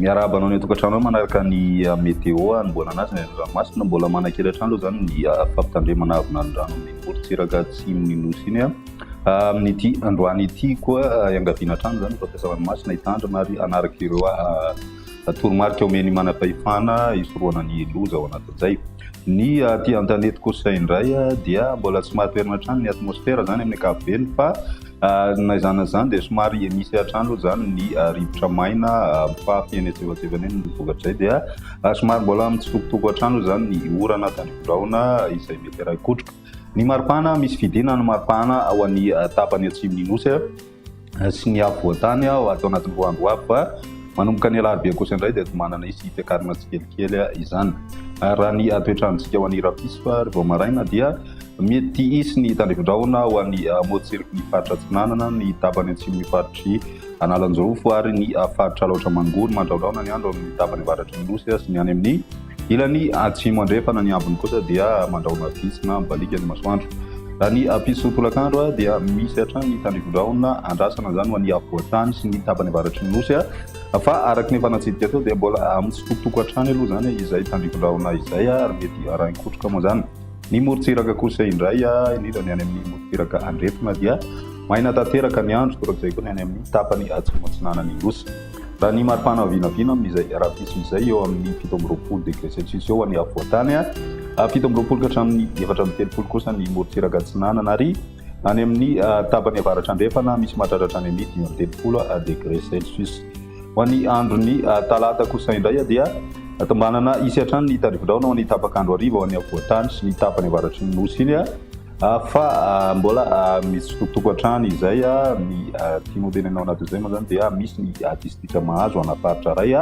Miarahaba anao any an-tokantrano ao manaraka ny météo hanombohana anazy ny any an-dranomasina. Mbola manan-kery hatrany aloha izany ny fampitandremana avy nany-rano amin'ny morontsiraka atsimon'ny nosy iny. Amin'ity androany ity koa iangaviana hatrany izany ny mpampiasa ranomasina hitandrina ary hanaraka ireo toromarika omen'ny manam-pahefana hisorohana ny loza ao anatin'izay. Ny aty an-tanety kosa indray dia mbola tsy maha-toerana hatrany ny atmosfera izany amin'ny ankapobeny fa na izany na izany dia somary misy hatrany aloha izany ny rivotra maina mifafy eny antsefatsefany eny. Ny vokatr'izay dia somary mbola mitsitokotoko hatrany aloha izany ny orana tandrifin-drahona izay mety harahi-kotroka. Ny maripana, misy fidinana ny maripana ao an'ny tapany atsimon'ny Nosy sy ny afovoan-tany ato anatin'ny 2 andro ho avy fa manomboka ny alarobia kosa indray dia tomanana hisy fiakarana tsikelikely izany. Raha ny toetr'androntsika ho an'ny rahampitso ary vao maraina dia mety hisy ny tandrifin-drahona ho an'ny morontsiraky ny faritra atsinanana, ny tapany atsimon'ny faritry Analanjirofo ary ny faritra Alaotra Mangoro. Mandrahondrahona ny andro amin'ny tapany avaratry ny Nosy sy ny any amin'ny Ilany atsimo andrefana, ny ambiny kosa dia mandrahona vitsy na mibaliaka ny masoandro. Raha ny ampitso tolakandro dia misy hatrany ny tandrifin-drahona andrasana izany ho an'ny afovoan-tany sy ny tapany avaratry ny Nosy fa araka ny efa natsidika teo dia mbola mitsitokotoko hatrany aloha izany izay tandrifin-drahona izay ary mety arahin-kotroka moa izany. Ny morontsiraka kosa indray, indrindra ny any amin'ny morontsiraka andrefana dia maina tanteraka ny andro, torak'izay koa ny any amin'ny tapany atsimo atsinanan'ny Nosy. Raha ny maripana vinavina amin'izay rahampitso izay eo amin'ny 27 degré celsius eo any afovoan-tany, 27 ka hatramin'ny 34 kosa ny morontsiraka atsinanana ary any amin'ny tapany avaratra andrefana misy mahatratra hatrany amin'ny 35 degré celsius. Ho an'ny andron'ny talata kosa indray dia tombanana hisy hatrany ny tandrifindraona ho an'ny tapak'andro hariva ho an'ny afovoan-tany sy ny tapany avaratry ny nosy iny. Fa mbola mitsitokotoko hatrany izay ny tianao tenenina ao anatin'izay moa izany dia misy ny distrika mahazo ana faritra iray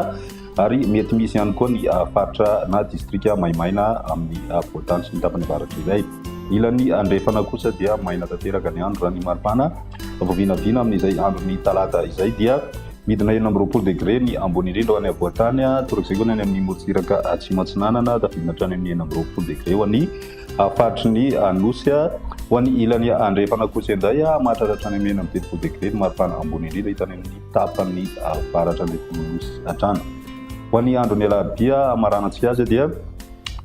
ary mety misy ihany koa ny faritra na distrika maimaina amin'ny afovoan-tany sy ny tapany avaratra izay. Ilany andrefana kosa dia maina tanteraka ny andro raha ny maripana vao vinavina amin'izay andron'ny talata izay dia midina 26 degré ny ambony indrindra ho an'ny afovoan-tany, torak'izay koa ny any amin'ny morontsiraka atsimo atsinanana tafidina hatrany amin'ny 26 degré ho an'ny Faritry ny Nosy. Ho an'ny ilany andrefana kosa indray, mahatratra hatrany amin'ny 36 degré ny maripana ambony indrindra hita any amin'ny tapany avaratra andrefan'ny Nosy hatrany. Ho an'ny andron'ny alarobia hamaranantsika azy dia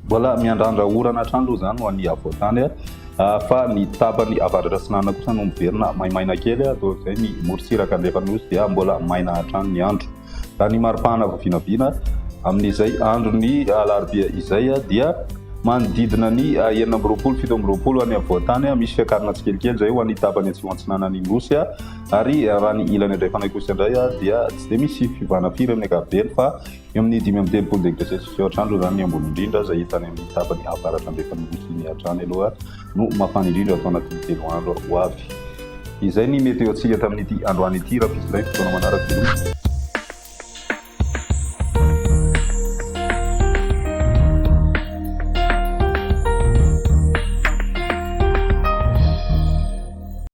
mbola miandrandra orana hatrany aloha izany ho an'ny afovoan-tany fa ny tapany avaratra atsinanana kosa no miverina maimaina kely, toa izay ny morontsiraka andrefan'ny Nosy dia mbola maina hatrany ny andro. Raha ny maripana vao vinavina amin'izay andron'ny alarobia izay dia manodidina ny 26, 27 any afovoan-tany, misy fiakarana tsikelikely izay ho an'ny tapany atsimo atsinanan'ny Nosy ary raha ny ilany andrefana kosa indray dia tsy dia misy fiovana firy amin'ny ankapobeny fa eo amin'ny 35 degré celsius eo hatrany aloha izany ny ambony indrindra izay hita any amin'ny tapany avaratra andrefan'ny Nosy iny hatrany aloha no mafana indrindra ato anatin'ny 3 andro ho avy. Izay ny météo-ntsika tamin'ity androany ity, raha misy indray fotoana manaraka veloma.